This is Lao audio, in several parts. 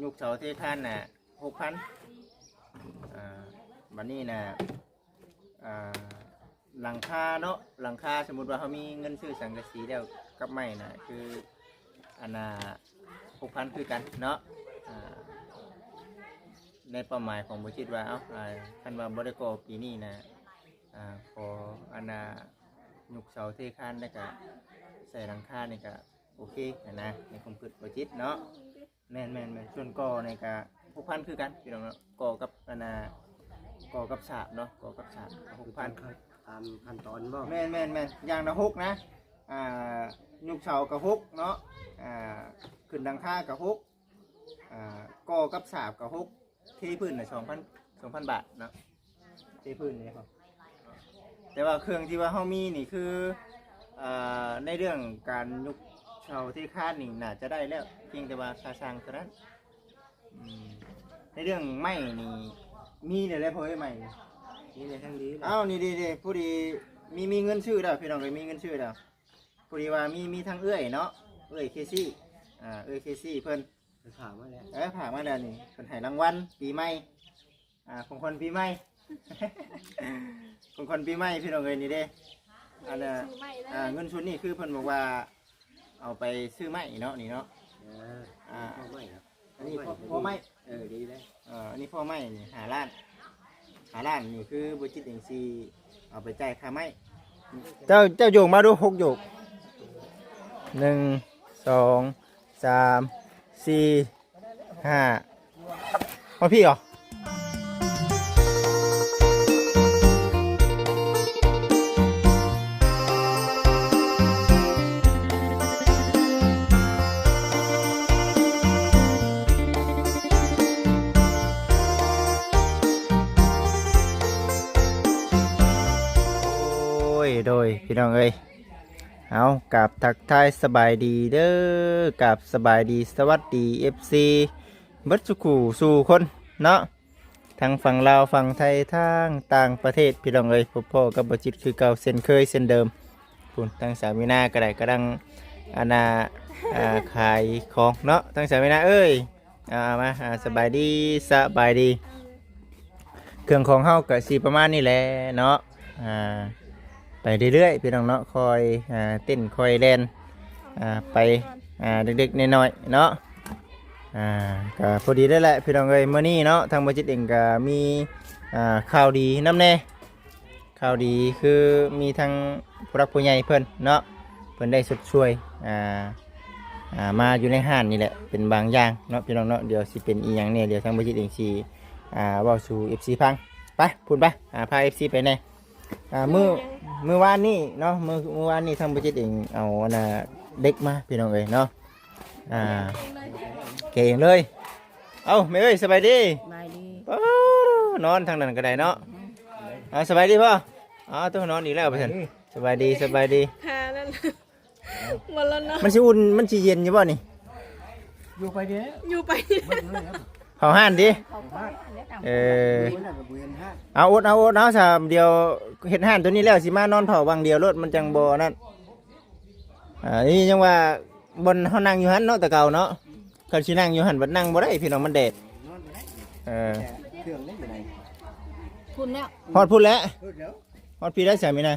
ລູກເສົາເທຄານນະ ຫົກພັນ. ອ່າ ບັດນີ້ນະ ອ່າ ຫຼັງຄາເນາະ ຫຼັງຄາ ສົມມຸດວ່າເຮົາມີເງິນຊື້ສັງກະສີແລ້ວກັບໄມ້ນະ ຄື ອັນນ່າ ຫົກພັນຄືກັນເນາະ. ອ່າ ໃນເປົ້າໝາຍຂອງບໍ່ຈິດວ່າ ເອົ້າ ອ່າ ຄັນວ່າບໍ່ໄດ້ກໍ່ປີນີ້ນະ ອ່າ ຂໍ ອັນນ່າ ຍົກເສົາເທຄານ ແລ້ວກະໃສ່ຫຼັງຄານີ້ກະໂອເຄຫັ້ນນະ ໃນຄວາມຄິດບໍ່ຈິດເນາະ. ແມ່ນໆໆ ສ່ວນກໍ່ນີ້ກະຫົກພັນຄືກັນພີ່ນ້ອງເນາະ ກໍ່ກັບ ອັນນ່າ ກໍ່ກັບສາບເນາະ ກໍ່ກັບສາບຫົກພັນ. ຕາມຂັ້ນຕອນບໍ່? ແມ່ນໆໆ ຢ່າງລະຫົກນະ ອ່າ ຍົກເສົາກະຫົກເນາະ ອ່າ ຂຶ້ນຫຼັງຄາກະຫົກ ອ່າ ກໍ່ກັບສາບກະຫົກ ເທພື້ນນະ ສອງພັນ ສອງພັນບາດເນາະ ເທພື້ນນີ້. ແຕ່ວ່າເຄື່ອງທີ່ວ່າເຮົາມີນີ້ຄື ເອີ ໃນເລື່ອງການຍົກເສົາເທຄານນີ້ໜ້າຈະໄດ້ແລ້ວ ພຽງແຕ່ວ່າຄ່າຊ່າງເທົ່ານັ້ນ. ອືມ ໃນເລື່ອງໄມ້ນີ້ມີແລ້ວແຫຼະ ພໍ່ເອີຍ ໄມ້ນີ້ ນີ້ແຫຼະ ທັງດີແລ້ວ. ອ້າວ ນີ້ເດ້ໆ ພໍດີມີ ມີເງິນຊື້ແລ້ວ ພີ່ນ້ອງເອີຍ ມີເງິນຊື້ແລ້ວ. ພໍດີວ່າມີ ມີທັງເອື້ອຍເນາະ ເອື້ອຍເຄຊີ ອ່າ ເອື້ອຍເຄຊີເພິ່ນ ເພິ່ນຝາກມາແລ້ວ ເອີ ຝາກມາແລ້ວນີ້ ເພິ່ນໃຫ້ລາງວັນປີໃໝ່ ອ່າ ຂອງຂວັນປີໃໝ່ ຂອງຂວັນປີໃໝ່ ພີ່ນ້ອງເອີຍ ນີ້ເດ້. ອັນນ່າ ຊື້ໄມ້ເລີຍ ອ່າ ເງິນຊຸດນີ້ຄືເພິ່ນບອກວ່າເອົາໄປຊື້ໄມ້ເນາະ ນີ້ເນາະ. ເອີ ອ່າ ຊື້ໄມ້ເນາະ ອັນນີ້ພໍ ພໍໄມ້ ເອີ ດີແລ້ວ ເອີ ອັນນີ້ພໍໄມ້ນີ້ຫ້າລ້ານ ຫ້າລ້ານນີ້ຄືບໍ່ຈິດເອງຊິເອົາໄປຈ່າຍຄ່າໄມ້. ເຈົ້າ ເຈົ້າໂຍກມາດູ ຫົກໂຍກ ໜຶ່ງ ສອງ ສາມ ສີ່ ຫ້າ ມາພີ້ເບາະ. ໂອ້ຍ ໂດຍ ພີ່ນ້ອງເອີຍ ເອົາ ກາບທັກທາຍສະບາຍດີເດີ ກາບສະບາຍດີ ສະຫວັດດີ ເອັຟຊີ ເບິດສູ່ຄູ່ສູ່ຄົນເນາະ ທັງຝັ່ງລາວ ຝັ່ງໄທ ທາງຕ່າງປະເທດ ພີ່ນ້ອງເອີຍ. ພົບພໍ້ກັບບໍ່ຈິດຄືເກົ່າເຊັ່ນເຄີຍເຊັ່ນເດີມ. ພຸ້ນ ທາງສາວມີນາກໍໄດ້ກຳລັງ ອັນນ່າ ອ່າ ຂາຍຂອງເນາະ ທາງສາວມີນາເອີຍ. ອ່າ ມາ ອ່າ ສະບາຍດີ ສະບາຍດີ. ເຄື່ອງຂອງເຮົາກໍຊິປະມານນີ້ແຫຼະເນາະ ອ່າ ໄປເລື້ອຍໆ ພີ່ນ້ອງເນາະ ຄ່ອຍ ອ່າ ເຕັ້ນຄ່ອຍແລ່ນ ອ່າ ໄປ ອ່າ ເລັກໆນ້ອຍໆເນາະ. ອ່າ ກໍພໍດີໄດ້ແຫຼະ ພີ່ນ້ອງເອີຍ ມື້ນີ້ເນາະ ທາງບໍ່ຈິດເອງກໍມີ ອ່າ ຂ່າວດີນຳແດ່. ຂ່າວດີຄືມີທັງຜູ້ຫຼັກຜູ້ໃຫຍ່ເພິ່ນເນາະ ເພິ່ນໄດ້ຊົດຊ່ວຍ ອ່າ ອ່າ ມາຢູ່ໃນຮ້ານນີ້ແຫຼະ ເປັນບາງຢ່າງເນາະ ພີ່ນ້ອງເນາະ. ດຽວຊິເປັນອີ່ຫຍັງແດ່ ດຽວທາງບໍ່ຈິດເອງຊິ ອ່າ ເວົ້າສູ່ ເອັຟຊີ ຟັງ. ໄປ ພຸ້ນໄປ ອ່າ ພາ ເອັຟຊີ ໄປແດ່. ອ່າ ມື້ ມື້ວານນີ້ເນາະ ມື້ ມື້ວານນີ້ທາງບໍ່ຈິດເອງເອົາ ອັນນ່າ ເດັກມາ ພີ່ນ້ອງເອີຍເນາະ. ອ່າ ແກະເອງເລີຍ. ເອົ້າ ແມ່ເອີຍ ສະບາຍດີ. ສະບາຍດີ. ໂອ້ ນອນທາງນັ້ນກໍໄດ້ເນາະ. ເອົາ ສະບາຍດີພໍ່. ເອົາ ໂຕ ນອນອີກແລ້ວ ສະບາຍດີ ສະບາຍດີ. ຂານັ້ນ ມັນຊິອຸ່ນ ມັນຊິເຢັນຢູ່ບໍ່ນີ້? ຢູ່ໄປເດ້ ຢູ່ໄປ ເຝົ້າຮ້ານຕິ? ເອີ ເອົາ ອົດເອົາ ອົດເອົາ ສາມ ດຽວເຮັດຮ້ານໂຕນີ້ແລ້ວ ຊິມານອນເຝົ້າວັງດຽວໂລດ ມັນຈັ່ງບໍ່ນັ້ນ. ອ່າ ນີ້ຍັງວ່າ ບ່ອນເຮົານັ່ງຢູ່ຫັ້ນເນາະ ແຕ່ເກົ່າເນາະ ຄັນຊິນັ່ງຢູ່ຫັ້ນບັດນັ່ງບໍ່ໄດ້ ພີ່ນ້ອງ ມັນແດດ. ເອີ ເຄື່ອງໄດ້ຢູ່ໃນ ພຸ້ນແລ້ວ ຮອດພຸ້ນແລ້ວ ຮອດພີ້ໄດ້ ສາມີນາ.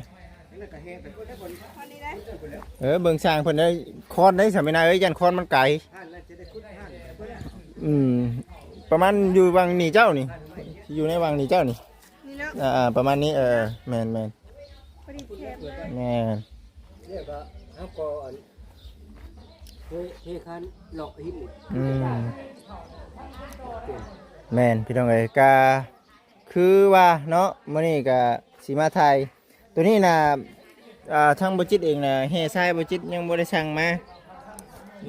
ເອີ ເບິ່ງຊ່າງເພິ່ນໄດ້ ຄອນໄດ້ ສາມີນາເອີຍ ຢ້ານຄອນມັນໄກ. ອືມ ປະມານຢູ່ວັງນີ້ເຈົ້ານີ້ ຢູ່ໃນວັງນີ້ເຈົ້ານີ້. ນີ້ເນາະ ອ່າໆ ປະມານນີ້ ເອີ ແມ່ນໆ ພໍດີແຄມເລີຍ ແມ່ນ. ແລ້ວກໍເຮົາກໍອັນ ເທ ເທຄານເລາະຫີນ. ອືມ ແມ່ນ ພີ່ນ້ອງເອີຍ ກະຄືວ່າເນາະ ມື້ນີ້ກະຊິມາຖ່າຍ ໂຕນີ້ນະ ອ່າ ທາງບໍ່ຈິດເອງນະ ແຮ່ຊາຍບໍ່ຈິດຍັງບໍ່ໄດ້ສັ່ງມາ.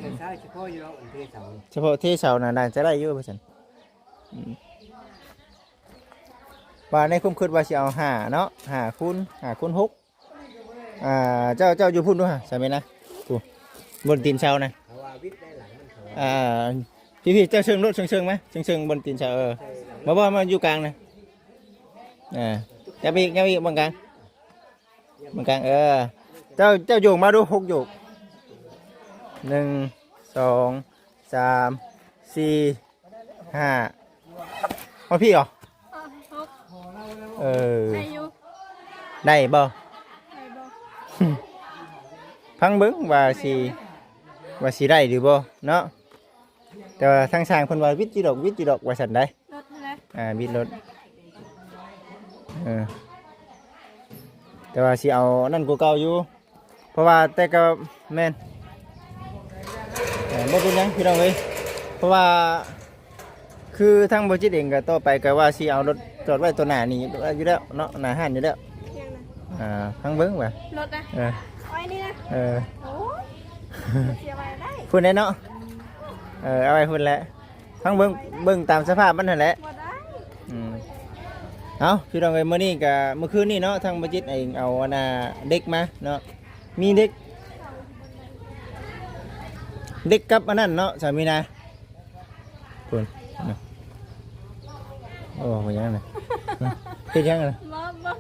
ແຮ່ຊາຍສະເພາະຢູ່ດອກ ອັນເທເສົາ ສະເພາະເທເສົານະ ໜ້າຈະໄດ້ຢູ່ວ່າຊັ້ນ. ອືມ ວ່າໃນຄວາມຄິດວ່າຊິເອົາຫ້າເນາະ ຫ້າຄູນ ຫ້າຄູນຫົກ. ອ່າ ເຈົ້າ ເຈົ້າຢູ່ພຸ້ນດູຫາ ສາມີນະ ຜູ້ ບົນຕີນເສົານະ. ອ່າ ພີ່ໆ ເຈົ້າເຊີງໂລດ ເຊີງໆ ມາ ເຊີງໆ ບົນຕີນເສົາ. ເອີ ບໍ່ ບໍ່ ມາຢູ່ກາງນະ. ອ່າ ຍັບອີກ ຍັບອີກ ເບິ່ງກາງ ເບິ່ງກາງ. ເອີ ເຈົ້າ ເຈົ້າໂຍກມາດູ ຫົກໂຍກ ໜຶ່ງ ສອງ ສາມ ສີ່ ຫ້າ ຮອດພີ້ເບາະ? ເອີ ໄດ້ຢູ່ ໄດ້ບໍ່? ໄດ້ບໍ່? ຟັງເບິ່ງວ່າຊິ ວ່າຊິໄດ້ຫຼືບໍ່ເນາະ. ແຕ່ວ່າທາງຊ່າງເພິ່ນວ່າວິດຢູ່ດອກ ວິດຢູ່ດອກ ວ່າຊັ້ນໃດ໋. ລົດຫັ້ນແຫຼະ ອ່າ ບິດລົດ ເອີ ແຕ່ວ່າຊິເອົານັ້ນກວ່າເກົ່າຢູ່ ເພາະວ່າແຕ່ກໍແມ່ນ ເອີ ບໍ່ເປັນຫຍັງພີ່ນ້ອງເອີຍ ເພາະວ່າຄືທາງບໍ່ຈິດເອງກໍຕໍ່ໄປກໍວ່າຊິເອົາລົດຈອດໄວ້ຕົວໜ້ານີ້ຢູ່ແລ້ວເນາະ ໜ້າຮ້ານຢູ່ແລ້ວ ຫຍັງນະ? ອ່າ ຟັງເບິ່ງວ່າ ລົດນະ? ເອີ ເອົາໄວ້ນີ້ນະ? ເອີ ໂອ້ຍ ເສຍໄວ້ໄດ້ ພຸ້ນແຫຼະເນາະ ເອີ ເອົາໄວ້ພຸ້ນແຫຼະ. ຟັງເບິ່ງ ເບິ່ງຕາມສະພາບມັນຫັ້ນແຫຼະ ບໍ່ໄດ້ ອືມ ເອົ້າ ພີ່ນ້ອງເອີຍ ມື້ນີ້ກະ ມື້ຄືນນີ້ເນາະ ທາງບໍ່ຈິດເອງເອົາອັນນ່າເດັກມາເນາະ ມີເດັກ ເດັກກັບອັນນັ້ນເນາະ ສາມີນາ ພຸ້ນ ໂອ້ ເຮັດຫຍັງນະ ເຮັດຫຍັງນະ? ບໍ່ ບໍ່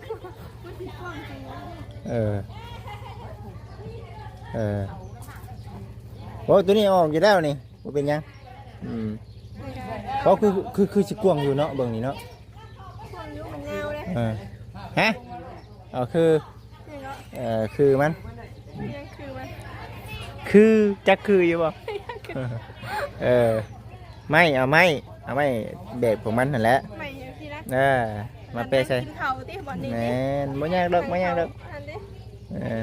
ມັນຊິກວ້າງໄປ ເອີ ເອີ ໂອ້ ຕົວນີ້ອອກຢູ່ແລ້ວນີ້ ບໍ່ເປັນຫຍັງ ອືມ ເພາະຄື ຄື ຄືຊິກວ້າງຢູ່ເນາະ ເບິ່ງນີ້ເນາະ ກວ້າງຢູ່ ມັນຍາວເດ້ ເອີ ຮະ ເອົາຄື ນີ້ເນາະ ເອີ ຄືມັນ ຍັງຄືມັນ ຄື ຈັກຄືຢູ່ບໍ່? ເອີ ໄມ້ ເອົາໄມ້ ເອົາໄມ້ແບບຂອງມັນຫັ້ນແຫຼະ ໄມ້ຫຍັງທີ່ນະ ເອີ ມາແປະໃສ່ ກິນເຂົ້າຕິ ບ່ອນນີ້ຕິ ແມ່ນ ບໍ່ຍາກດອກ ບໍ່ຍາກດອກ ອັນນີ້ ເອີ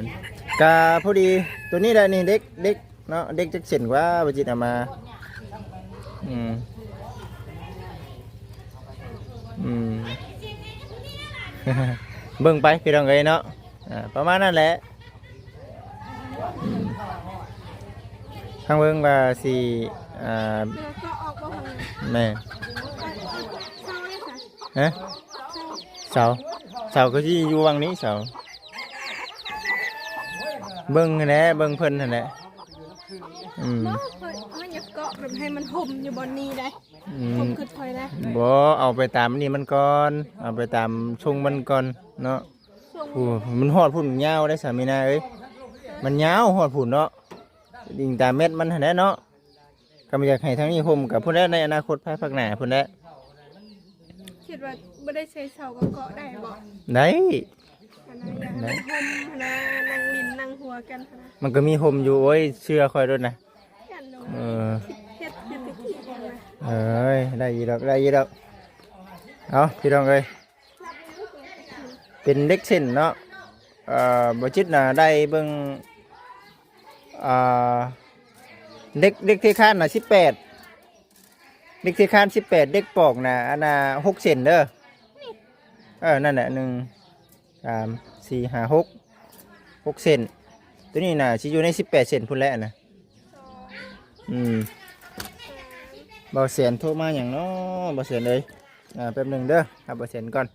ກະພໍດີ ຕົວນີ້ແຫຼະນີ້ ເດັກ ເດັກ ເນາະ ເດັກຈັກເສັ້ນກວ່າ ບໍ່ຈິດເອົາມາ ອືມ ອືມ ເບິ່ງໄປພີ່ນ້ອງເອີຍເນາະ ອ່າ ປະມານນັ້ນແຫຼະ ອືມ ທາງເບິ່ງວ່າຊິ ອ່າ ເອີ ກໍອອກບໍ່ ແມ່ນ ເສົາເດ້ຊະ ຮະ? ເສົາ ເສົາ ເສົາກໍຊິຢູ່ວັງນີ້ ເສົາ ເບິ່ງຫັ້ນແຫຼະ ເບິ່ງເພິ່ນຫັ້ນແຫຼະ ອືມ ບໍ່ ຂ້ອຍ ຂ້ອຍຢາກເກາະແບບໃຫ້ມັນຫົ່ມຢູ່ບ່ອນນີ້ໄດ໋ ອືມ ຜົມຄິດຂ້ອຍນະ ບໍ່ ເອົາໄປຕາມອັນນີ້ມັນກ່ອນ ເອົາໄປຕາມຊົງມັນກ່ອນເນາະ ຊົງ ໂອ້ ມັນຮອດພຸ້ນຍາວເດ້ສາມີນາເອີຍ ມັນຍາວຮອດພຸ້ນເນາະ ອີງຕາມແມັດມັນຫັ້ນແຫຼະເນາະ ກໍບໍ່ຢາກໃຫ້ທາງນີ້ຫົ່ມ ກໍພຸ້ນແຫຼະ ໃນອະນາຄົດພາຍພາກໜ້າພຸ້ນແຫຼະ ຄິດວ່າບໍ່ໄດ້ໃສ່ເສົາກໍເກາະໄດ້ບໍ່? ໄດ້ ອັນນັ້ນ ໄດ້ ຢາກໃຫ້ມັນຫົ່ມຫັ້ນນະ ນັ່ງຫຼິ້ນນັ່ງຫົວກັນຫັ້ນນະ ມັນກໍມີຫົ່ມຢູ່ ໂອ້ຍ ເຊື່ອຂ້ອຍໂລດນະ ເອີ ເຮັດ ເຮັດແຕ່ກີ້ຫັ້ນນະ ເອີຍ ໄດ້ຢູ່ດອກ ໄດ້ຢູ່ດອກ ເອົາ ພີ່ນ້ອງເອີຍ ເປັນເຫຼັກເສັ້ນເນາະ ເອີ ບໍ່ຈິດນະ ໄດ້ເບິ່ງ ອ່າ ເຫຼັກ ເຫຼັກເທຄານນະ ສິບແປດ ເຫຼັກເທຄານ ສິບແປດ ເຫຼັກປອກນະ ອັນນະ ຫົກເຊັນເດີ ເອີ ນັ້ນແຫຼະ ໜຶ່ງ ສາມ ສີ່ ຫ້າ ຫົກ ຫົກເຊັນ ຕົວນີ້ນະ ຊິຢູ່ໃນ ສິບແປດເຊັນພຸ້ນແຫຼະນະ ອືມ ບ່າວແສນໂທມາຫຍັງເນາະ ບ່າວແສນເອີຍ ອ່າ ແປັບໜຶ່ງເດີ ຫາບ່າວແສນກ່ອນ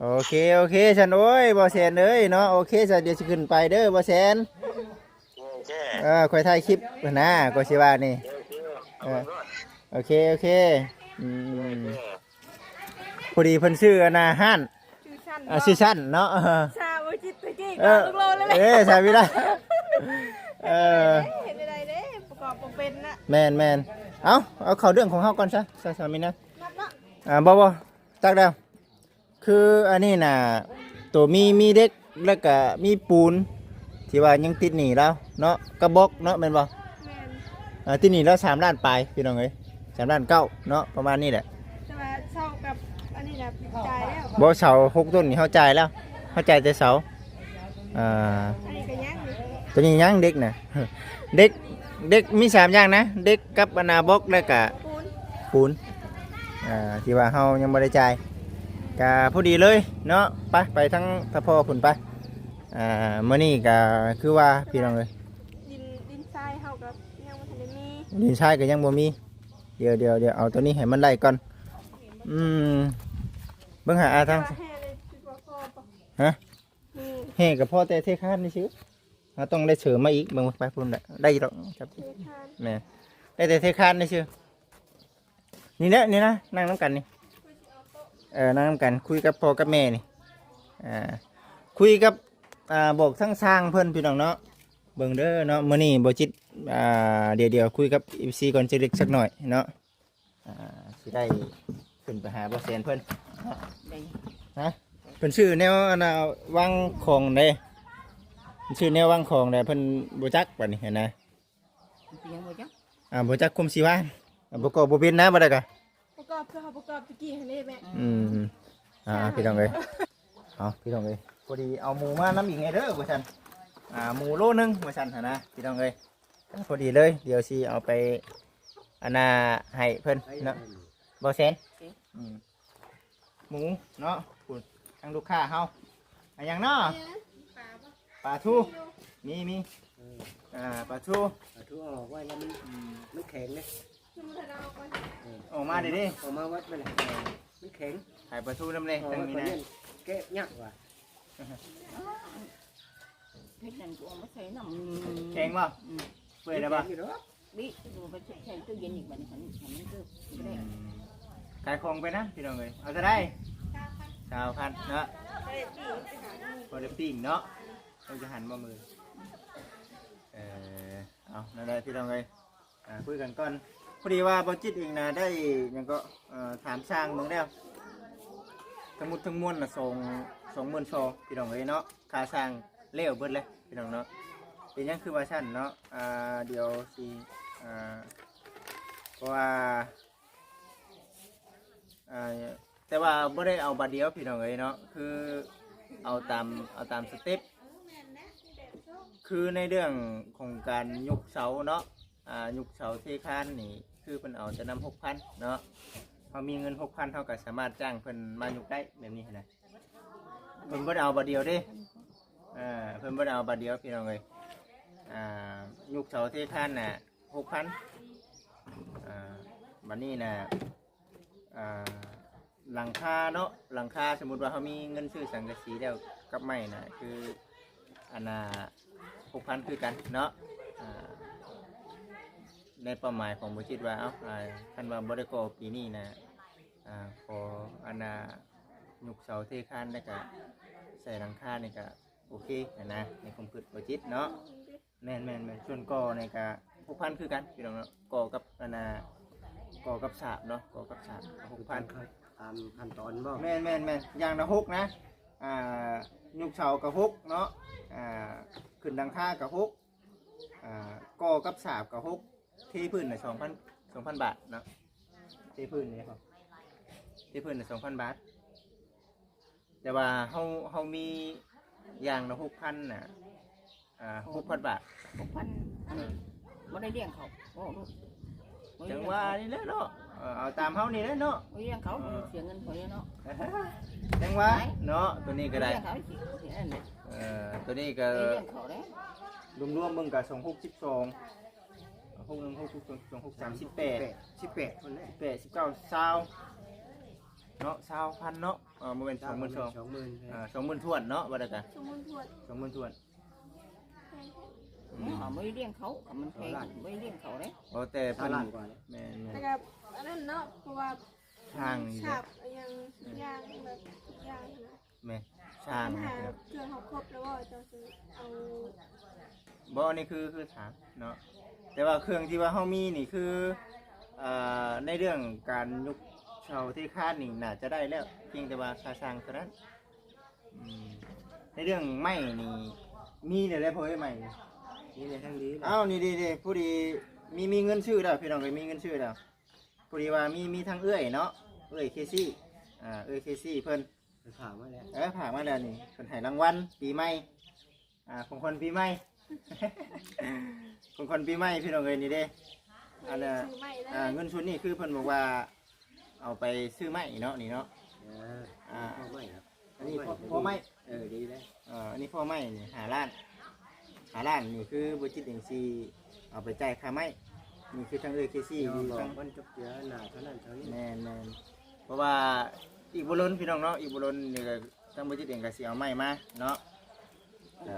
ໂອເຄ ໂອເຄ ຊັ້ນ ໂອ້ຍ ບ່າວແສນເອີຍເນາະ ໂອເຄ ຊັ້ນ ດຽວຊິຂຶ້ນໄປເດີ ບ່າວແສນ ໂອເຄ ເອີ ຂ້ອຍຖ່າຍຄລິບຫັ້ນນະ ກໍຊິວ່ານີ້ ເອີ ໂອເຄ ໂອເຄ ອືມ ພໍດີເພິ່ນຊື່ອັນນະຮ້ານ ຊື່ຊັ້ນ ອ່າ ເນາະ ຊື່ຊັ້ນເນາະ ເອີ ຊາວຈິດຕະກີ້ ເອີ ກໍລູກໂລນເລີຍແຫຼະ ເອີ ຊາວວິລາ ເອີ ເຮັດໄດ້ເດ້ ປະກອບບໍ່ເປັນນະ ແມ່ນໆ ເອົາ ເອົາເຂົ້າເລື່ອງຂອງເຮົາກ່ອນຊະ ຊາ ຊາວມີນາ ນັບເນາະ ອ່າ ບໍ່ ບໍ່ ຕັກແລ້ວ ຄືອັນນີ້ນະ ໂຕມີ ມີເຫຼັກ ແລ້ວກະມີປູນ ທີ່ວ່າຍັງຕິດໜີ້ລາວເນາະ ກະບອກເນາະ ແມ່ນບໍ່? ແມ່ນ ເອີ ຕິດໜີ້ລາວສາມລ້ານປາຍ ພີ່ນ້ອງເອີຍ ສາມລ້ານເກົ້າເນາະ ປະມານນີ້ແຫຼະ ແຕ່ວ່າເສົາກັບອັນນີ້ນະຈ່າຍແລ້ວ ບໍ່ ເສົາຫົກຕົ້ນນີ້ເຮົາຈ່າຍແລ້ວ ເຮົາຈ່າຍແຕ່ເສົາ ອ່າ ອັນນີ້ກໍຍັງຢູ່ ຕົວນີ້ຍັງ ເຫຼັກນະ ເຫຼັກ ເຫຼັກມີສາມຢ່າງນະ ເຫຼັກກັບອັນນາບລັອກ ແລ້ວກະ ປູນ ປູນ ອ່າ ທີ່ວ່າເຮົາຍັງບໍ່ໄດ້ຈ່າຍ ກະພໍດີເລີຍເນາະ ໄປ ໄປທາງທ່າພໍ່ພຸ້ນໄປ ອ່າ ມື້ນີ້ກະຄືວ່າພີ່ນ້ອງເອີຍ ດິນ ດິນຊາຍເຮົາກໍຍັງບໍ່ທັນໄດ້ມີ ດິນຊາຍກໍຍັງບໍ່ມີ ດຽວ ດຽວ ດຽວເອົາຕົວນີ້ໃຫ້ມັນໄດ້ກ່ອນ ອືມ ເບິ່ງຫາ ອ່າ ທາງ ວ່າແຮ່ເລີຍ ຄິດວ່າພໍບໍ່ ຮະ? ອືມ ແຮ່ກໍພໍແຕ່ເທຄານຊື່ໆ ເຮົາຕ້ອງໄດ້ເສີມມາອີກ ເບິ່ງໄປພຸ້ນແຫຼະ ໄດ້ຢູ່ດອກ ແມ່ນ ໄດ້ແຕ່ເທຄານຊື່ໆ ນີ້ແຫຼະ ນີ້ນະ ນັ່ງນຳກັນນີ້ ເອີ ນັ່ງນຳກັນ ຄຸຍກັບພໍ່ກັບແມ່ນີ້ ອ່າ ຄຸຍກັບ ອ່າ ບອກທາງຊ່າງເພິ່ນ ພີ່ນ້ອງເນາະ ເບິ່ງເດີເນາະ ມື້ນີ້ບໍ່ຈິດ ອ່າ ດຽວ ດຽວຄຸຍກັບເອັຟຊີກ່ອນ ຈັກເລັກຈັກໜ້ອຍເນາະ ອ່າ ຊິໄດ້ຂຶ້ນໄປຫາບໍ່ແສນເພິ່ນເນາະ. ໄດ້ ຮະ ເພິ່ນຊື້ແນວອັນນ່າວາງຂອງເດ້ ເພິ່ນຊື້ແນວວາງຂອງເດ້ ເພິ່ນບໍ່ຈັກບັດນີ້ຫັ້ນນະ. ເປັນຫຍັງບໍ່ຈັກ? ອ່າ ບໍ່ຈັກຄຸມຊິວາງ ອ່າ ປະກອບບໍ່ເປັນນະ ບໍ່ໄດ້ກະ ປະກອບຄືເຮົາປະກອບຕະກີ້ຫັ້ນເດ້ແມ່. ອືມ ອ່າ ພີ່ນ້ອງເອີຍ ເອົາ ພີ່ນ້ອງເອີຍ ພໍດີເອົາໝູມານຳອີກແດ່ເດີວ່າຊັ້ນ ອ່າ ໝູໂລໜຶ່ງວ່າຊັ້ນຫັ້ນນະ ພີ່ນ້ອງເອີຍ. ພໍດີເລີຍ ດຽວຊິເອົາໄປອັນນ່າໃຫ້ເພິ່ນເນາະ ບໍ່ແສນ. ອືມ ໝູເນາະ ພຸ້ນ ທາງລູກຄ້າເຮົາ ອັນຫຍັງເນາະ? ປາທູ ມີ ມີ ເອີ ອ່າ ປາທູ ປາທູເອົາອອກໄວ້ແລ້ວມັນ ອືມ ມັນແຂງເດ້. ອອກມາເດ້ ອອກມາວັດໄປເລີຍ ມັນແຂງ. ຂາຍປາທູນຳແດ່ ຕັ້ງນີ້ນະ ແກະຍາກວ່າ. ເຮັດນັ້ນກໍເອົາມາໃສ່ນ້ຳ ແຂງບໍ່? ອືມ ເປື່ອຍແລ້ວບໍ່? ແຂງຢູ່ດອກ ບິ ເອົາໄປແຊ່ຕູ້ເຢັນອີກບັດນີ້ ຄັນມັນຄືບໍ່ໄດ້. ອືມ ຂາຍຂອງໄປນະ ພີ່ນ້ອງເອີຍ ເອົາເທົ່າໃດ? ຊາວພັນເນາະ ພໍໄດ້ປີ້ງເນາະ ເຮົາຈະຫັນບໍ່ມື້? ເອີ ເອົາ ນັ້ນແຫຼະ ພີ່ນ້ອງເອີຍ. ອ່າ ຄຸຍກັນກ່ອນ ພໍດີວ່າບໍ່ຈິດເອງນະ ໄດ້ຫຍັງກໍ ເອີ ຖາມຊ່າງເບິ່ງແລ້ວ ທັງໝົດທັງມວນນະ ສອງ ສອງໝື່ນຊໍ ພີ່ນ້ອງເອີຍເນາະ ຄ່າຊ່າງແລ້ວເບິດແລ້ວ ພີ່ນ້ອງເນາະ. ເປັນຫຍັງຄືວ່າຊັ້ນເນາະ? ອ່າ ດຽວຊິ ອ່າ ເພາະວ່າ ອ່າ ແຕ່ວ່າບໍ່ໄດ້ເອົາບາດດຽວ ພີ່ນ້ອງເອີຍເນາະ ຄືເອົາຕາມ ເອົາຕາມສະເຕັບ ຄືໃນເລື່ອງຂອງການຍົກເສົາເນາະ ອ່າ ຍົກເສົາເທຄານນີ້ ຄືເພິ່ນເອົາແຕ່ນຳຫົກພັນເນາະ ເຮົາມີເງິນຫົກພັນ ເຮົາກໍສາມາດຈ້າງເພິ່ນມາຍົກໄດ້ແບບນີ້ຫັ້ນນະ. ເພິ່ນບໍ່ໄດ້ເອົາບາດດຽວເດ້ ເອີ ເພິ່ນບໍ່ໄດ້ເອົາບາດດຽວ ພີ່ນ້ອງເອີຍ. ອ່າ ຍົກເສົາເທຄານນະ ຫົກພັນ ອ່າ ບັດນີ້ນະ ອ່າ ຫຼັງຄາເນາະ ຫຼັງຄາ ສົມມຸດວ່າເຮົາມີເງິນຊື້ສັງກະສີແລ້ວກັບໄມ້ນະ ຄືອັນນ່າ ຫົກພັນຄືກັນເນາະ. ອ່າ ໃນເປົ້າໝາຍຂອງບໍ່ຈິດວ່າ ເອົ້າ ອ່າ ຄັນວ່າບໍ່ໄດ້ກໍ່ປີນີ້ນະ ອ່າ ຂໍອັນນ່າ ຍົກເສົາເທຄານ ແລ້ວກະໃສ່ຫຼັງຄານີ້ກະໂອເຄຫັ້ນນະ ໃນຄວາມຄິດບໍ່ຈິດເນາະ. ແມ່ນໆໆ ສ່ວນກໍ່ນີ້ກະຫົກພັນຄືກັນ ພີ່ນ້ອງເນາະ ກໍ່ກັບອັນນ່າ ກໍ່ກັບສາບເນາະ ກໍ່ກັບສາບຫົກພັນ ຕາມຂັ້ນຕອນບໍ່? ແມ່ນໆໆ ຢ່າງລະຫົກນະ ອ່າ ຍົກເສົາກະຫົກເນາະ ອ່າ ຂຶ້ນຫຼັງຄາກະຫົກ ອ່າ ກໍ່ກັບສາບກະຫົກ ເທພື້ນນະ ສອງພັນ ສອງພັນບາດເນາະ ເທພື້ນນີ້ ເທພື້ນນະ ສອງພັນບາດ. ແຕ່ວ່າເຮົາ ເຮົາມີຢ່າງລະຫົກພັນນະ ອ່າ ຫົກພັນບາດ ຫົກພັນ ອັນນີ້ບໍ່ໄດ້ລ້ຽງເຂົາ ເວົ້າໂລດ ບໍ່ໄດ້ລ້ຽງເຂົາ ຈັ່ງວ່ານີ້ແຫຼະເນາະ ເອີ ເອົາຕາມເຮົານີ້ແຫຼະເນາະ ບໍ່ໄດ້ລ້ຽງເຂົາ ເອີ ເສຍເງິນເຂົາເນາະ ຈັ່ງວ່າເນາະ ໂຕນີ້ກໍໄດ້ ບໍ່ໄດ້ລ້ຽງເຂົາ ເອີ ໂຕນີ້ກໍບໍ່ໄດ້ລ້ຽງເຂົາເດ້ ລວມໆເບິ່ງກໍສອງຫົກສິບສອງ ຫົກໜຶ່ງຫົກ ສອງຫົກສາມສິບແປດ ສິບແປດພຸ້ນແຫຼະ ສິບແປດ ສິບເກົ້າ ຊາວເນາະ ຊາວພັນເນາະ ເອີ ບໍ່ແມ່ນສອງໝື່ນສອງ ສອງໝື່ນ ອ່າ ສອງໝື່ນຖ້ວນເນາະ ວ່າໄດ້ກະ ສອງໝື່ນຖ້ວນ ສອງໝື່ນຖ້ວນ ອືມ ເຮົາບໍ່ໄດ້ລ້ຽງເຂົາ ຄັນມັນແພງ ບໍ່ໄດ້ລ້ຽງເຂົາເດ້ ບໍ່ແຕ່ເພິ່ນ ຊາວລ້ານກວ່າເດ້ ແມ່ນໆ ແຕ່ກໍອັນນັ້ນເນາະ ເພາະວ່າ ຊ່າງນີ້ແຫຼະ ສາບ ອີຫຍັງ ທຸກຢ່າງ ແບບທຸກຢ່າງນະ ແມ່ນ ຊ່າງ ຄັນຫາເຄື່ອງເຮົາຄົບແລ້ວບໍ່ ເຈົ້າຊິເອົາ ບໍ່ ອັນນີ້ຄື ຄືຖາມເນາະ ແຕ່ວ່າເຄື່ອງທີ່ວ່າເຮົາມີນີ້ຄື ອ່າ ໃນເລື່ອງການຍົກເສົາເທຄານນີ້ໜ້າຈະໄດ້ແລ້ວ ພຽງແຕ່ວ່າຄ່າຊ່າງເທົ່ານັ້ນ. ອືມ ໃນເລື່ອງໄມ້ນີ້ ມີແລ້ວເດ້ພໍ່ເອີຍ ໄມ້ນີ້ ມີແລ້ວທັງດີ ເອົ້າ ນີ້ເດ້ໆ ພໍດີມີ ມີເງິນຊື້ແລ້ວ ພີ່ນ້ອງເອີຍ ມີເງິນຊື້ແລ້ວ ພໍດີວ່າມີ ມີທາງເອື້ອຍເນາະ ເອື້ອຍເຄຊີ ອ່າ ເອື້ອຍເຄຊີເພິ່ນ ເພິ່ນຝາກມາແລ້ວ ເອີ ຝາກມາແລ້ວນີ້ ເພິ່ນໃຫ້ລາງວັນປີໃໝ່ ອ່າ ຂອງຂວັນປີໃໝ່ ຂອງຂວັນປີໃໝ່ ພີ່ນ້ອງເອີຍ ນີ້ເດ້ ອັນ ຊື້ໄມ້ເລີຍ ອ່າ ເງິນສ່ວນນີ້ຄືເພິ່ນບອກວ່າເອົາໄປຊື້ໄມ້ເນາະ ນີ້ເນາະ ເອີ ອ່າ ພໍໄມ້ ອັນນີ້ພໍ ພໍໄມ້ ເອີ ດີແລ້ວ ເອີ ອັນນີ້ພໍໄມ້ນີ້ຫ້າລ້ານ ຫ້າລ້ານນີ້ຄືບໍ່ຈິດເອງຊິເອົາໄປຈ່າຍຄ່າໄມ້ ນີ້ຄືທາງເອື້ອຍເຄຊີ ເອີ ຢູ່ທາງ ມັນຈົບເຈືອນໜ້າເທົ່ານັ້ນເທົ່ານີ້ ແມ່ນໆ ເພາະວ່າອີກບໍ່ດົນ ພີ່ນ້ອງເນາະ ອີກບໍ່ດົນນີ້ກໍ ທາງບໍ່ຈິດເອງກໍຊິເອົາໄມ້ມາເນາະ ກະ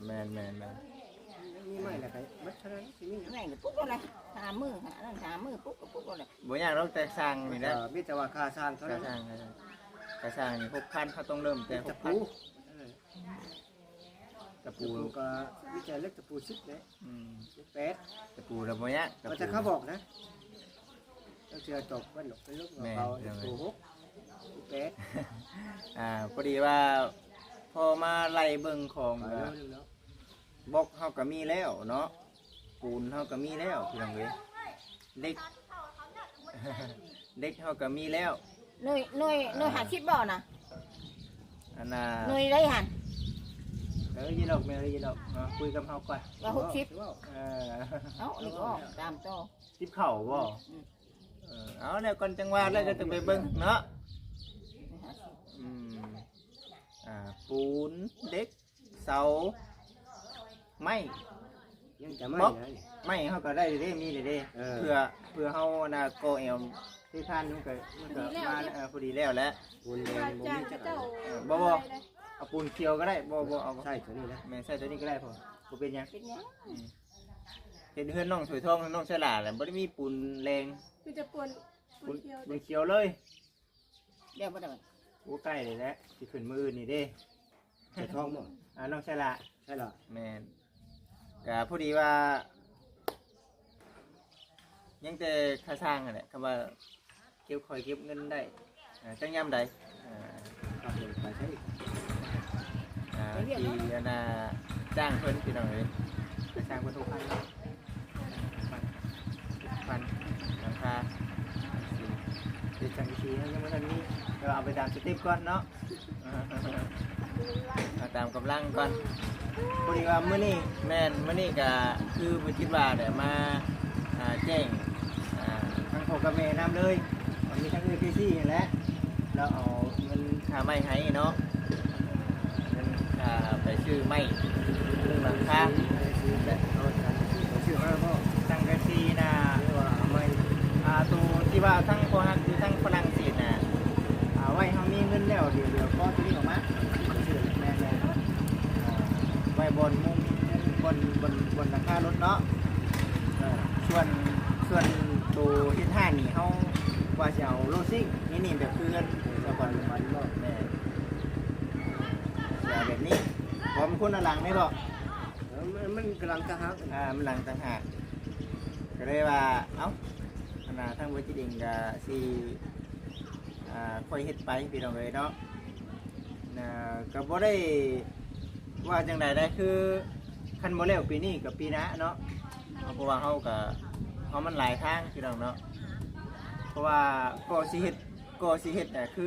ແມ່ນໆໆ ມີໄມ້ແລ້ວກໍເບິດເທົ່ານັ້ນ ຊິມີຫຍັງ ແມ່ນກໍປຸກເອົາແຫຼະ ສາມມື້ ອັນນັ້ນ ສາມມື້ ປຸກກໍປຸກເອົາແຫຼະ ບໍ່ຍາກດອກ ແຕ່ຊ່າງນີ້ແຫຼະ ກໍມີແຕ່ວ່າຄ່າຊ່າງເທົ່ານັ້ນ ຄ່າຊ່າງ ຄ່າຊ່າງ ຄ່າຊ່າງນີ້ຫົກພັນ ເຮົາຕ້ອງເລີ່ມແຕ່ຫົກພັນ ຕະປູ ເອີ ຕະປູ ຕະປູກໍມີແຕ່ເຫຼັກຕະປູສິບເດ້ ອືມ ສິບແປດ ຕະປູລະບໍ່ຍາກ ຕະປູ ເຂົາບອກນະ ຕ ເທື່ອຕົກເພິ່ນດອກ ເພິ່ນລົງ ແມ່ນ ເຂົາ ໂກຫົກ ແປດ ອ່າ ພໍດີວ່າພໍມາໄລ່ເບິ່ງຂອງ ເອີ ເນາະ ບລັອກເຮົາກໍມີແລ້ວເນາະ ປູນເຮົາກໍມີແລ້ວ ພີ່ນ້ອງເອີຍ ເຫຼັກ ເຫຼັກເຮົາກໍມີແລ້ວ ໜ່ວຍ ໜ່ວຍ ເອີ ໜ່ວຍຫ້າສິບບໍ່ນະ? ອັນນ່າ ໜ່ວຍໃດຫັ້ນ? ເອີ ຢູ່ດອກ ແມ່ນຢູ່ດອກເນາະ ຄຸຍກັບເຮົາກ່ອນ ວ່າຫົກສິບ ເອີ ເອົ້າ ນີ້ກໍອອກຕາມຕໍ່ ຕິບເຂົ້າບໍ່? ອືມ ເອີ ເອົາແລ້ວກ່ອນ ຈັ່ງວ່າແລ້ວ ກໍຈັ່ງໄປເບິ່ງເນາະ ອືມ ອ່າ ປູນ ເຫຼັກ ເສົາ ໄມ້ ຍັງຈະໄມ້ ບລັອກ ນະ ໄມ້ເຮົາກໍໄດ້ເດ້ ມີເດ້ ເອີ ເພື່ອ ເພື່ອເຮົາ ອັນນ່າ ກໍ່ແອວ ທີ່ທ່ານ ມັນກໍ ມັນກໍ ພໍດີແລ້ວ ມາ ເອີ ພໍດີແລ້ວແຫຼະ ປູນແດງບໍ່ມີຈັກອັນ ເອີ ບໍ່ ບໍ່ ເອົາປູນຂຽວກໍໄດ້ ບໍ່ ບໍ່ເອົາ ໃຊ້ຕົວນີ້ນະ ແມ່ນ ໃຊ້ຕົວນີ້ກໍໄດ້ພໍ່ ບໍ່ເປັນຫຍັງ ເປັນຫຍັງ ອືມ ເຮັດເຮືອນນ້ອງຖວຍທອງ ນ້ອງສາລາແຫຼະ ບໍ່ໄດ້ມີປູນແລງ ມີແຕ່ປູນ ປູນຂຽວ ປູນຂຽວເລີຍ ແລ້ວບໍ່ໄດ້ ໂອ້ ໃກ້ແລ້ວ ຊິຂຶ້ນມື້ອື່ນນີ້ເດ້ ຖວຍທອງບໍ່? ອ່າ ນ້ອງສາລາ ໃຊ່ລະ ແມ່ນ ກະພໍດີວ່າ ຍັງແຕ່ຄ່າຊ່າງຫັ້ນແຫຼະ ຄຳວ່າເກັບ ຄ່ອຍເກັບເງິນໄດ້ ອ່າ ຈັກຍາມໃດ ອ່າ ຂັບລົດໄປໃສ ອ່າ ທີ່ອັນນ່າ ຈ້າງເພິ່ນ ພີ່ນ້ອງເອີຍ ໄປຈ້າງເພິ່ນຫົກພັນ ຫົກພັນ ຫຼັງຄາ ເຮັດສັງກະສີ ຍັງບໍ່ທັນມີ ແຕ່ວ່າເອົາໄປຕາມສະເຕັບກ່ອນເນາະ ເອົາຕາມກຳລັງກ່ອນ ພໍດີວ່າມື້ນີ້ ແມ່ນ ມື້ນີ້ກະຄືບໍ່ຄິດວ່າແຫຼະ ມາ ອ່າ ແຈ້ງ ອ່າ ທັງພໍ່ກັບແມ່ນຳເລີຍ ມີທັງເອື້ອຍເຈຊີຫັ້ນແຫຼະ ລາວເອົາເງິນຄ່າໄມ້ໃຫ້ເນາະ ເງິນຄ່າໄປຊື້ໄມ້ມຸງຫຼັງຄາ ຊື້ແບບເອົາສັງກະສີໄປຊື້ມາບໍ່? ສັງກະສີນະ ຫຼືວ່າເອົາໄມ້ ອ່າ ໂຕທີ່ວ່າທັງພໍ່ຮັກຢູ່ທາງຝຣັ່ງເສດນະ ອ່າ ໄວ້ເຮົາມີເງິນແລ້ວ ດຽວ ດຽວຂໍໂຕນີ້ອອກມາ ແມ່ນໆ ອ່າ ໄວ້ບ່ອນມຸງ ບ່ອນ ບ່ອນ ບ່ອນຫຼັງຄາລົດເນາະ ເອີ ສ່ວນ ສ່ວນໂຕເຮັດຮ້ານນີ້ ເຮົາວ່າຊິເອົາໂລຊິງ ນີ້ ນີ້ແບບຄືເຮືອນ ເອີ ສະພາບ ແມ່ນ ຊິເອົາແບບນີ້ ເພາະມັນຄົນລະຫຼັງແມ່ນບໍ່? ເອີ ມັນ ມັນກຳລັງຕ່າງຫາກ ອ່າ ມັນຫຼັງຕ່າງຫາກ ກໍເລີຍວ່າ ເອົ້າ ອັນນ່າ ທາງເວີຈິດເອງກໍຊິ ອ່າ ຄ່ອຍເຮັດໄປ ພີ່ນ້ອງເອີຍເນາະ ນະ ກໍບໍ່ໄດ້ວ່າຈັ່ງໃດໄດ໋ ຄືຄັນບໍ່ແລ້ວປີນີ້ກໍປີໜ້າເນາະ ເພາະວ່າເຮົາກໍ ເຮົາມັນຫຼາຍທາງ ພີ່ນ້ອງເນາະ ເພາະວ່າກໍຊິເຮັດ ກໍຊິເຮັດ ກໍຄື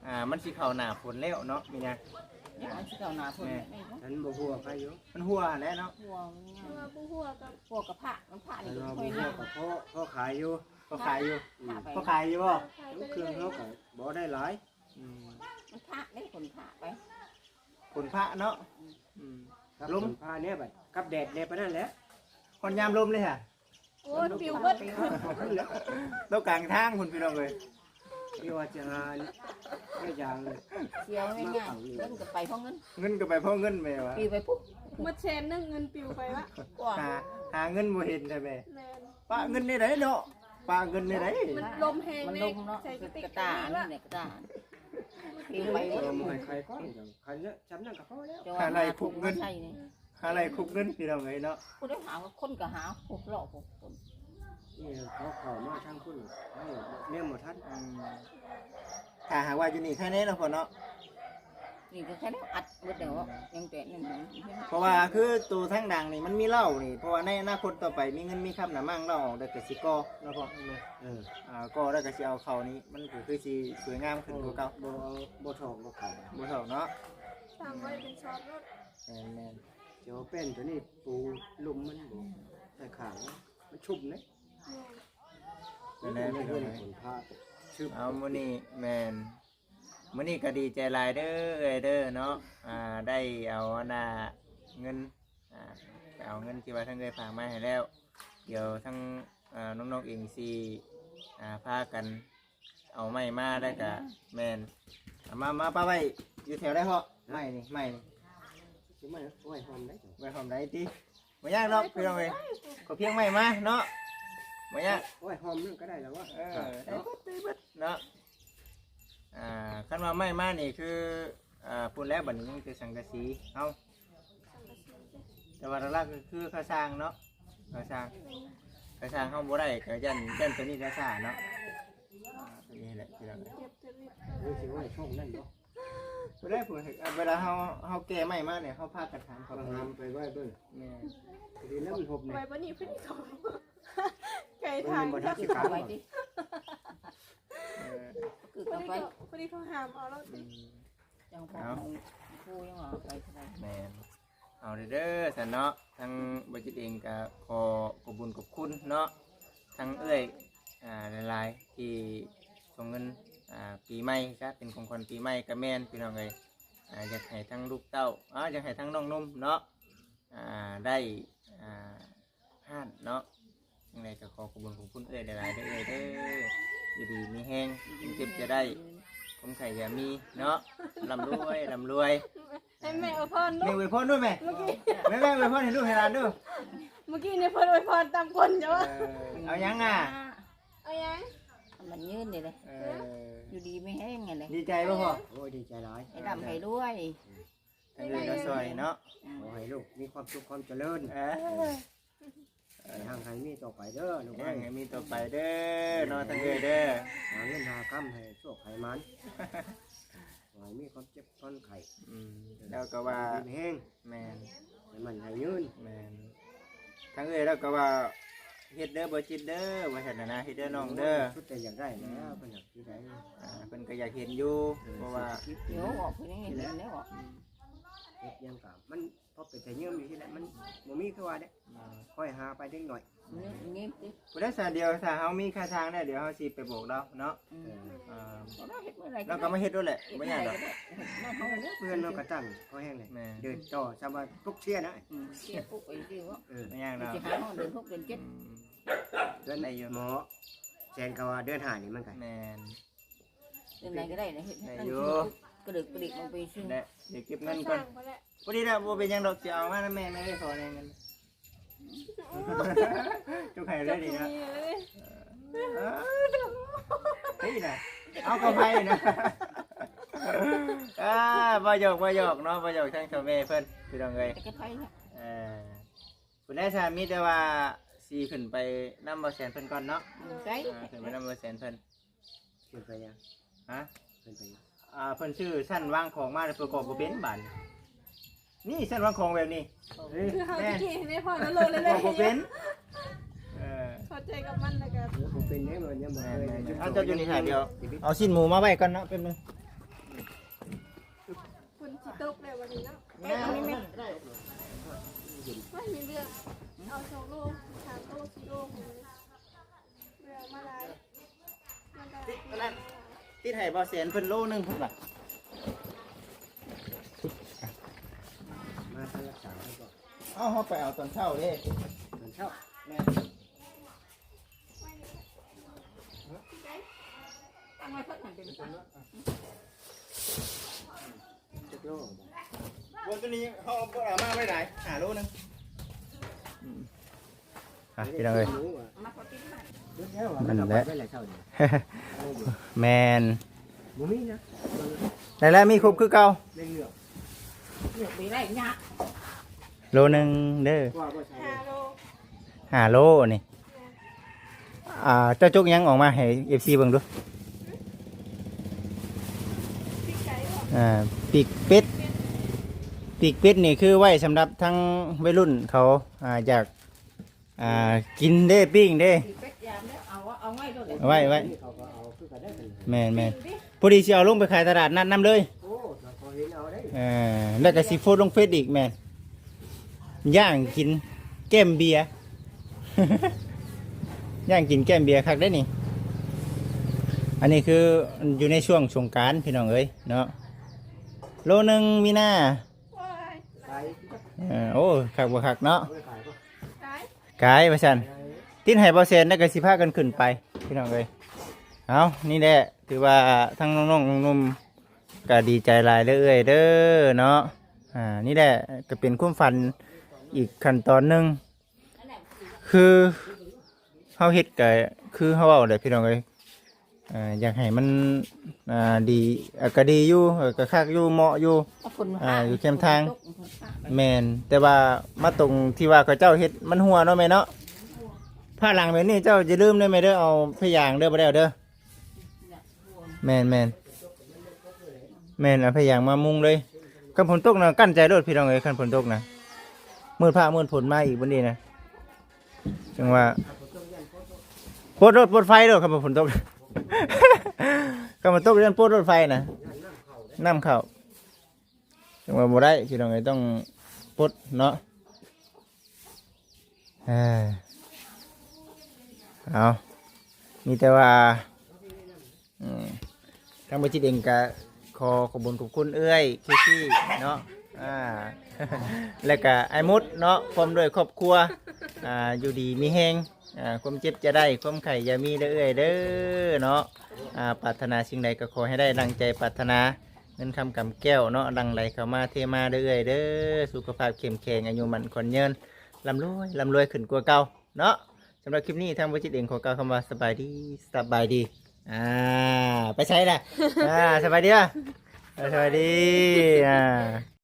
ອ່າ ມັນຊິເຂົ້າໜ້າຝົນແລ້ວເນາະ ມີນະ ຍັງມັນຊິເຂົ້າໜ້າຝົນ ແມ່ນ ແມ່ນບໍ່? ມັນບໍ່ຮົ່ວໃຜຢູ່ ມັນຮົ່ວແຫຼະເນາະ ຮົ່ວມັນງ່າຍ ວ່າບໍ່ຮົ່ວກໍຮົ່ວກັບພະ ມັນພະນີ້ ຄັນວ່າບໍ່ຮົ່ວກໍພໍ ພໍຂາຍຢູ່ ພໍຂາຍຢູ່ ອືມ ພໍຂາຍຢູ່ບໍ່? ເຄື່ອງເຮົາກໍບໍ່ໄດ້ຫຼາຍ ອືມ ມັນພະເດ້ ຝົນພະໄປ ຝົນພະເນາະ ອືມ ອືມ ກັບລົມ ຝົນພະແດ່ບັດ ກັບແດດແດ່ປານນັ້ນແຫຼະ ຮອດຍາມລົມເລີຍຫະ ໂອ້ຍ ປິວເບິດ ຕົກກາງທາງພຸ້ນ ພີ່ນ້ອງເອີຍ ທີ່ວ່າຈະຫາເຮັດຫຍັງເສຍງ່າຍໆ ເງິນກໍໄປເພາະເງິນ ເງິນກໍໄປເພາະເງິນແມ່ວ່າ ປິວໄປປຸບ ໝົດແສນໜຶ່ງ ເງິນປິວໄປວະ ຫາ ຫາເງິນບໍ່ເຫັນແທ້ແມ່ ແມ່ນ ປະເງິນແນວໃດເນາະ ປະເງິນແນວໃດ ມັນລົມແຮງ ມັນລົມເນາະ ໃສ່ກະຕິກ ກະຕ່າ ກະຕິກ ອັນນີ້ແຫຼະ ກະຕ່າ ປິວໄປ ເອີ ບໍ່ໃຫ້ໃຄກ້ອນ ຄັນເຍາະຊ່ຳນັ້ນກໍພໍແລ້ວ ຫາໄລ່ຄຸກເງິນ ໃສ່ນີ້ ຫາໄລ່ຄຸກເງິນ ພີ່ນ້ອງເອີຍເນາະ ຜູ້ໃດຫາ ຄົນກໍຫາ ຜູ້ເລາະຜູ້ຄົນ ນີ້ເຂົາເຂົ້າມາທາງພຸ້ນ ເຮົາແນມບໍ່ທັນ ອືມ ຖ້າຫາກວ່າຢູ່ນີ້ໄຄແນ່ເນາະພໍ່ເນາະ ນີ້ກໍໄຄແນ່ ອັດເບິດແລ້ວ ອືມ ຍັງແຕ່ນັ້ນ ເພາະວ່າຄືໂຕທາງດັງນີ້ມັນມີເຫຼົ້ານີ້ ເພາະວ່າໃນອະນາຄົດຕໍ່ໄປມີເງິນມີຄຳນະ ມັ້ງເຫຼົ້າອອກ ແລ້ວກໍຊິກໍ່ເນາະພໍ່ ເອີ ອ່າ ກໍ່ແລ້ວກໍຊິເອົາເຂົ້ານີ້ ມັນກໍຄືຊິສວຍງາມຂຶ້ນກວ່າເກົ່າ ບໍ່ ບໍ່ຖອກບໍ່ຂາຍ ບໍ່ຖອກເນາະ ສ້າງໄວ້ເປັນຊອດໂລດ ແມ່ນໆ ຈະເອົາແປ້ນຕົວນີ້ປູລຸ່ມມັນບໍ່ ໃສ່ຂ້າງ ມັນຊຸ່ມເດ້ ແມ່ນ ນັ້ນແຫຼະ ພີ່ນ້ອງເອີຍ ເອົາ ມື້ນີ້ແມ່ນ ມື້ນີ້ກໍດີໃຈຫຼາຍເດີເອື້ອຍເດີເນາະ ອ່າ ໄດ້ເອົາອັນນ່າເງິນ ອ່າ ໄປເອົາເງິນທີ່ວ່າທາງເອື້ອຍຝາກມາໃຫ້ແລ້ວ ດຽວທາງ ເອີ ນ້ອງໆເອງຊິ ອ່າ ພາກັນ ເອົາໄມ້ມາແລ້ວກະ ແມ່ນ ເອົາມາ ມາປະໄວ້ຢູ່ແຖວໃດເພາະ ໄມ້ນີ້ ໄມ້ນີ້ ຊິໄມ້ໄວ້ຮ່ອມໃດ ໄວ້ຮ່ອມໃດຕິ ບໍ່ຍາກດອກພີ່ນ້ອງເອີຍ ຂໍພຽງໄມ້ມາເນາະ ບໍ່ຍາກ ໄວ້ຮ່ອມນັ້ນກໍໄດ້ແລ້ວວະ ເອີ ໄດ້ເບິດ ໄດ້ເບິດເນາະ ອ່າ ຄັນວ່າໄມ້ມານີ້ຄື ອ່າ ພຸ້ນແລ້ວ ບັດນີ້ຍັງແຕ່ສັງກະສີເຮົາ ແຕ່ວ່າຫຼັກໆກໍຄືຄ່າສ້າງເນາະ ຄ່າສ້າງ ກະຊ່າງເຮົາບໍ່ໄດ້ ກະຢ້ານ ຢ້ານໂຕນີ້ກະຊ່າເນາະ. ອ່າ ໂຕນີ້ແຫຼະ ພີ່ນ້ອງເອີຍ. ເອີ ຊິເວົ້າໃຫ້ຊ່ອງນັ້ນເນາະ. ບໍ່ໄດ້ ເວລາເຮົາ ເຮົາແກ່ໄມ້ມານີ້ ເຮົາພາກັນຖາມເຂົາ ເຮົາຖາມໄປໄວ້ເບິ່ງ. ແມ່ນ ພໍດີແລ້ວມັນພົບນີ້ ໄວ້ບໍ່ນີ້ເພິ່ນເຂົາ ໄກທາງ ມັນບໍ່ທັນຊິການ ເອີ ຄືເຂົາໄປ ພໍດີເຂົາຫາມເອົາແລ້ວຕິ. ອືມ ຈັ່ງບອກ ເອົາ ຜູ້ຍັງວ່າໄປເທົ່າໃດ. ແມ່ນ. ເອົາເດີ ເດີຊັ້ນເນາະ. ທາງບໍ່ຈິດເອງກະຂໍຂອບບຸນຂອບຄຸນເນາະ ທາງເອື້ອຍ ອ່າ ຫຼາຍໆ ທີ່ສົ່ງເງິນ ອ່າ ປີໃໝ່ຊະ ເປັນຂອງຂວັນປີໃໝ່ກະແມ່ນ ພີ່ນ້ອງເອີຍ. ອ່າ ຢາກໃຫ້ທາງລູກເຕົ້າ ອ່າ ຢາກໃຫ້ທາງນ້ອງໜຸ່ມເນາະ ອ່າ ໄດ້ ອ່າ ຮ້ານເນາະ. ຈັ່ງໃດກໍຂໍຂອບຄຸນຂອບຄຸນເອື້ອຍຫຼາຍໆເດີເອື້ອຍເດີ ຢູ່ດີມີແຮງ ເຈັບຈະໄດ້ ຄວາມໄຂ້ຢ່າມີເນາະ ລ່ຳລວຍ ລ່ຳລວຍ. ໃຫ້ແມ່ອວຍພອນດູ ແມ່ອວຍພອນດູແມ່ ເມື່ອກີ້ ແມ່ ແມ່ອວຍພອນໃຫ້ລູກໃຫ້ຫຼານດູ. ເມື່ອກີ້ນີ້ເພິ່ນອວຍພອນຕາມຄົນເຈົ້າ. ເອີ ເອົາຫຍັງອ່ະ ເອົາຫຍັງ ໃຫ້ມັນຍືນນີ້ເດ້. ເອີ ຢູ່ດີມີແຮງນີ້ແຫຼະ. ດີໃຈບໍ່ພໍ່? ໂອ້ຍ ດີໃຈຫຼາຍ ໃຫ້ລ່ຳໃຫ້ລວຍ. ທາງເອື້ອຍລາວຊ່ອຍເນາະ ຂໍໃຫ້ລູກມີຄວາມສຸກຄວາມຈະເລີນ ເອີ ໃຫ້ຮັ່ງໃຫ້ມີຕໍ່ໄປເດີລູກເອີຍ ໃຫ້ຮັ່ງໃຫ້ມີຕໍ່ໄປເດີເນາະ ທາງເອື້ອຍເດີ. ຫາເງິນຫາຄຳໃຫ້ໂຊກໃຫ້ໝານ ຂໍໃຫ້ມີຄວາມເຈັບຄວາມໄຂ້. ອືມ ແລ້ວກໍວ່າ ດີມີແຮງ. ແມ່ນ ໃຫ້ໝັ້ນໃຫ້ຍືນ. ແມ່ນ ທາງເອື້ອຍລາວກໍວ່າເຮັດເດີບໍ່ຈິດເດີ ວ່າຊັ້ນນະ ເຮັດເດີນ້ອງເດີ. ສຸດແຕ່ຢາກໄດ້ແລ້ວ ເພິ່ນຢາກຊິໄດ້ ອ່າ ເພິ່ນກໍຢາກເຫັນຢູ່ ເພາະວ່າ ເອີ ເຮັດຫຍັງກໍມັນ ພໍເປັນຕາຍືມຢູ່ຊີ້ແຫຼະ ມັນບໍ່ມີຄືວ່າເດ້. ອືມ ຄ່ອຍຫາໄປເດັກນ້ອຍ ຍິງຕິ ຜູ້ໃດສາດຽວ ຖ້າເຮົາມີຄ່າທາງແລ້ວ ດຽວເຮົາຊິໄປບອກລາວເນາະ. ອືມ ເອີ ລາວກໍມາເຮັດໂລດແຫຼະ ບໍ່ຍາກດອກ. ເພື່ອນເຮົາກໍຕັ້ງພໍແຮງແຫຼະ ແມ່ນ ເດີນຕໍ່ ຊຳວ່າປຸກເຊຍນະ. ອືມ ເຊຍປຸກໄປຊື່ເນາະ ເອີ ບໍ່ຍາກດອກ ຊິຫາຮອດເດືອນຫົກເດືອນເຈັດ. ອືມ ເດືອນໄດ້ຢູ່ ໝໍແສນກໍວ່າເດືອນຫ້ານີ້ມັນກໍ ແມ່ນ ເປັນໄງກໍໄດ້ນະ ເຮັດໃຫ້ ໄດ້ຢູ່ ກະເດິກກະດິກລົງໄປຊື່ ແຫຼະ ດຽວເກັບເງິນກ່ອນ. ພໍດີລະ ບໍ່ເປັນຫຍັງດອກ ຊິເອົາມານຳແມ່ແມ່ເລີຍ ຂໍແດ່ເງິນ. ຈຸກໃຫ້ເລີຍນີ້ນະ ເອີ ເອີ ນີ້ນະ ເອົາກະໄພນະ. ອ່າ ບໍ່ຢອກ ບໍ່ຢອກເນາະ ບໍ່ຢອກທາງເຖົ້າແມ່ເພິ່ນ ພີ່ນ້ອງເອີຍ. ເອີ ຜູ້ໃດສາ ມີແຕ່ວ່າຊິຂຶ້ນໄປນຳບໍ່ແສນເພິ່ນກ່ອນເນາະ. ອືມ ໃສ ອ່າ ຂຶ້ນໄປນຳບໍ່ແສນເພິ່ນ. ຂຶ້ນໄປຫຍັງ? ຮະ? ຂຶ້ນໄປຫຍັງ? ອ່າ ເພິ່ນຊື້ຊັ້ນວາງຂອງມາ ແລ້ວປະກອບບໍ່ເປັນບາດນີ້. ນີ້ຊັ້ນວາງຂອງແບບນີ້ ເອີ ຄືເຮົາ ແມ່ນ ຕະກີ້ໃຫ້ແມ່ພໍ່ລະໂລດເລີຍ ປະກອບບໍ່ເປັນ. ເອີ ເຂົ້າໃຈກັບມັນແລ້ວກໍ ເອີ ບໍ່ເປັນເດ້ ມັນຍັງບໍ່ເຄີຍ ແມ່ນໆ ເອົາ ເຈົ້າຢູ່ນີ້ຖ້າດຽວ ເອົາຊີ້ນໝູມາໄວ້ກ່ອນເນາະ ແປັບໜຶ່ງ. ຝົນຊິຕົກແລ້ວບັດນີ້ເນາະ. ແມ່ນ ໄວ້ ມີເລື່ອງ ເອົາສອງໂລ ສາມໂລ ສີ່ໂລ ເພື່ອເອົາມາຫຼາຍ ຕິດອັນນັ້ນ ຕິດໃຫ້ບໍ່ແສນເພິ່ນໂລໜຶ່ງພຸ້ນລະ. ມາທາງລັກສາໄວ້ກ່ອນ. ເອົາ ເຮົາໄປເອົາຕອນເຊົ້າເດ້ ຕອນເຊົ້າ ແມ່ນ. ຈັກໂລ? ບໍ່ ຕົວນີ້ເຮົາບໍ່ເອົາມາໄວ້ຫຼາຍ ຫ້າໂລໜຶ່ງ. ອ່ະ ພີ່ນ້ອງເອີຍ ນັ້ນແຫຼະ ແມ່ນ ບໍ່ມີນະ ໄດ້ແລ້ວ ມີຄົບຄືເກົ່າ ໂລໜຶ່ງເດີ ຫ້າໂລ ຫ້າໂລນີ້. ອ່າ ເຈົ້າຈົກຫຍັງອອກມາໃຫ້ເອັຟຊີເບິ່ງດູ? ອ່າ ປີກເປັດ ປີກເປັດນີ້ຄືໄວ້ສຳລັບທັງໄວລຸ້ນເຂົາ ອ່າ ຢາກ ອ່າ ກິນເດ້ ປີ້ງເດ້ ເອົາ ເອົາໄວ້ໂລດ ເອົາໄວ້ ໄວ້ ແມ່ນໆ ພໍດີຊິເອົາລົງໄປຂາຍຕະຫຼາດນັດນຳເລີຍ. ເອີ ແລ້ວກໍຊິໂພສລົງເຟສອີກ ແມ່ນ ຍ່າງກິນແກ້ມເບຍ ຍ່າງກິນແກ້ມເບຍຄັກເດ້ນີ້. ອັນນີ້ຄືຢູ່ໃນຊ່ວງສົງການ ພີ່ນ້ອງເອີຍເນາະ ໂລໜຶ່ງມີນາ. ເອີ ໂອ້ ຄັກບໍ່ຄັກເນາະ ກາຍວ່າຊັ້ນ ຕິດໃຫ້ບໍ່ແສນ ແລ້ວກໍຊິພາກັນຂຶ້ນໄປ ພີ່ນ້ອງເອີຍ. ເອົາ ນີ້ແຫຼະ ຖືວ່າທັງນ້ອງໆ ໜຸ່ມ ກໍດີໃຈຫຼາຍເດີເອື້ອຍເດີເນາະ. ອ່າ ນີ້ແຫຼະ ກໍເປັນຄວາມຝັນອີກຂັ້ນຕອນໜຶ່ງ ຄືເຮົາເຮັດກໍຄືເຮົາເວົ້າແຫຼະ ພີ່ນ້ອງເອີຍ. ເອີ ຢາກໃຫ້ມັນ ອ່າ ດີ ອ່າ ກໍດີຢູ່ ເອີ ກໍຄັກຢູ່ ເໝາະຢູ່ ອ່າ ຢູ່ແຄມທາງ ແມ່ນ. ແຕ່ວ່າມາຕົງທີ່ວ່າເຂົາເຈົ້າເຮັດມັນຮົ່ວເນາະແມ່ເນາະ. ພາຫຼັງແບບນີ້ເຈົ້າຢ່າລືມເດີແມ່ເດີ ເອົາຜ້າຢາງເດີ ບໍ່ໄດ້ເອົາເດີ. ແມ່ນໆ ແມ່ນ ເອົາຜ້າຢາງມາມຸງເລີຍ. ຄັນຝົນຕົກນະ ກັ້ນໃຈໂລດພີ່ນ້ອງເອີຍ ຄັນຝົນຕົກນະ ມືດຟ້າມືດຝົນມາອີກບັດນີ້ນະ. ຈັ່ງວ່າປົດໂລດ ປົດໄຟໂລດ ຄັນວ່າຝົນຕົກ ຄັນຝົນຕົກຢ້ານປົດໂລດໄຟນະ ນ້ຳເຂົ້າ. ຈັ່ງວ່າບໍ່ໄດ້ພີ່ນ້ອງເອີຍ ຕ້ອງປົດເນາະ. ເອີ ເອົາ ມີແຕ່ວ່າ ອືມ ທາງບໍ່ຈິດເອງກະຂໍຂອບບຸນຂອບຄຸນເອື້ອຍເຄຊີເນາະ ອ່າ ແລ້ວກະອ້າຍມຸດເນາະ ພ້ອມດ້ວຍຄອບຄົວ ອ່າ ຢູ່ດີມີແຮງ ອ່າ ຄວາມເຈັບຢ່າໄດ້ ຄວາມໄຂ້ຢ່າມີເດີເອື້ອຍເດີເນາະ. ອ່າ ປາດຖະໜາສິ່ງໃດກໍຂໍໃຫ້ໄດ້ດັ່ງໃຈປາດຖະໜາ ເງິນຄຳກຳແກ້ວເນາະ ຫຼັ່ງໄຫຼເຂົ້າມາເທມາເດີເອື້ອຍເດີ. ສຸຂະພາບເຂັ້ມແຂງ ອາຍຸໝັ້ນຂວັນຍືນ ລ່ຳລວຍ ລ່ຳລວຍຂຶ້ນກວ່າເກົ່າເນາະ. ສຳລັບຄລິບນີ້ ທາງບໍ່ຈິດເອງຂໍກ່າວຄຳວ່າສະບາຍດີ ສະບາຍດີ. ອ່າ ໄປໃສລະ? ອ່າ ສະບາຍດີລະ ສະບາຍດີ ອ່າ.